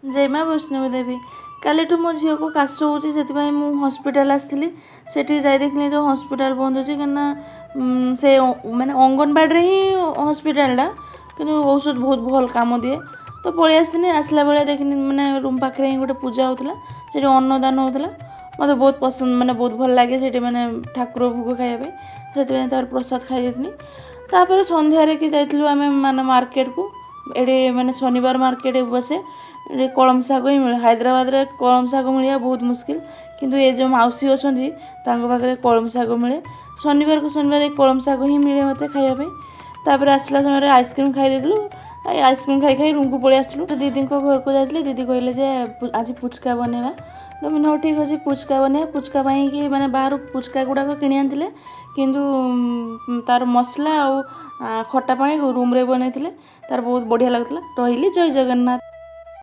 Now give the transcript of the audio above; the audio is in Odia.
ଜୟ ମା ବୈଷ୍ଣବୀ ଦେବୀ। କାଲିଠୁ ମୋ ଝିଅକୁ କାଶ ହେଉଛି, ସେଥିପାଇଁ ମୁଁ ହସ୍ପିଟାଲ ଆସିଥିଲି। ସେଠିକି ଯାଇ ଦେଖିଲି ଯେଉଁ ହସ୍ପିଟାଲ ବନ୍ଦ ଅଛି, କାହିଁକିନା ସେ ମାନେ ଅଙ୍ଗନବାଡ଼ିରେ ହିଁ ହସ୍ପିଟାଲଟା, କିନ୍ତୁ ଔଷଧ ବହୁତ ଭଲ କାମ ଦିଏ। ତ ପଳେଇ ଆସିନି। ଆସିଲା ବେଳେ ଦେଖିନି, ମାନେ ରୁମ୍ ପାଖରେ ହିଁ ଗୋଟେ ପୂଜା ହେଉଥିଲା, ସେଠି ଅନ୍ନଦାନ ହେଉଥିଲା। ମୋତେ ବହୁତ ପସନ୍ଦ, ମାନେ ବହୁତ ଭଲ ଲାଗେ ସେଠି ମାନେ ଠାକୁର ଭୋଗ ଖାଇବା ପାଇଁ। ସେଥିପାଇଁ ତାର ପ୍ରସାଦ ଖାଇ ଦେଇଥିଲି। ତାପରେ ସନ୍ଧ୍ୟାରେ କି ଯାଇଥିଲୁ ଆମେ ମାନେ ମାର୍କେଟକୁ। ଏଠି ମାନେ ଶନିବାର ମାର୍କେଟ ବସେ। ଏଠି କଳମ ଶାଗ ହିଁ ମିଳେ। ହାଇଦ୍ରାବାଦରେ କଳମ ଶାଗ ମିଳିବା ବହୁତ ମୁସ୍କିଲ, କିନ୍ତୁ ଏ ଯେଉଁ ମାଉସୀ ଅଛନ୍ତି, ତାଙ୍କ ପାଖରେ କଳମ ଶାଗ ମିଳେ। ଶନିବାରକୁ ଶନିବାର ଏ କଳମ ଶାଗ ହିଁ ମିଳେ ମୋତେ ଖାଇବା ପାଇଁ। ତାପରେ ଆସିଲା ସମୟରେ ଆଇସ୍କ୍ରିମ୍ ଖାଇ ଦେଇଥିଲୁ। ଆଇସ୍କ୍ରିମ୍ ଖାଇ ଖାଇ ରୁମ୍କୁ ପଳେଇ ଆସିଲୁ। ଦିଦିଙ୍କ ଘରକୁ ଯାଇଥିଲି। ଦିଦି କହିଲେ ଯେ ଆଜି ପୁଚକା ବନେଇବା। ତ ମୁଁ, ହଉ ଠିକ୍ ଅଛି, ପୁଚକା ବନେଇବା। ପୁଚକା ପାଇଁକି ମାନେ ବାହାରୁ ପୁଚକା ଗୁଡ଼ାକ କିଣି ଆଣିଥିଲେ, କିନ୍ତୁ ତାର ମସଲା ଆଉ ଖଟା ପାଣି ରୁମ୍ରେ ବନେଇଥିଲେ। ତାର ବହୁତ ବଢ଼ିଆ ଲାଗୁଥିଲା। ରହିଲି, ଜୟ ଜଗନ୍ନାଥ।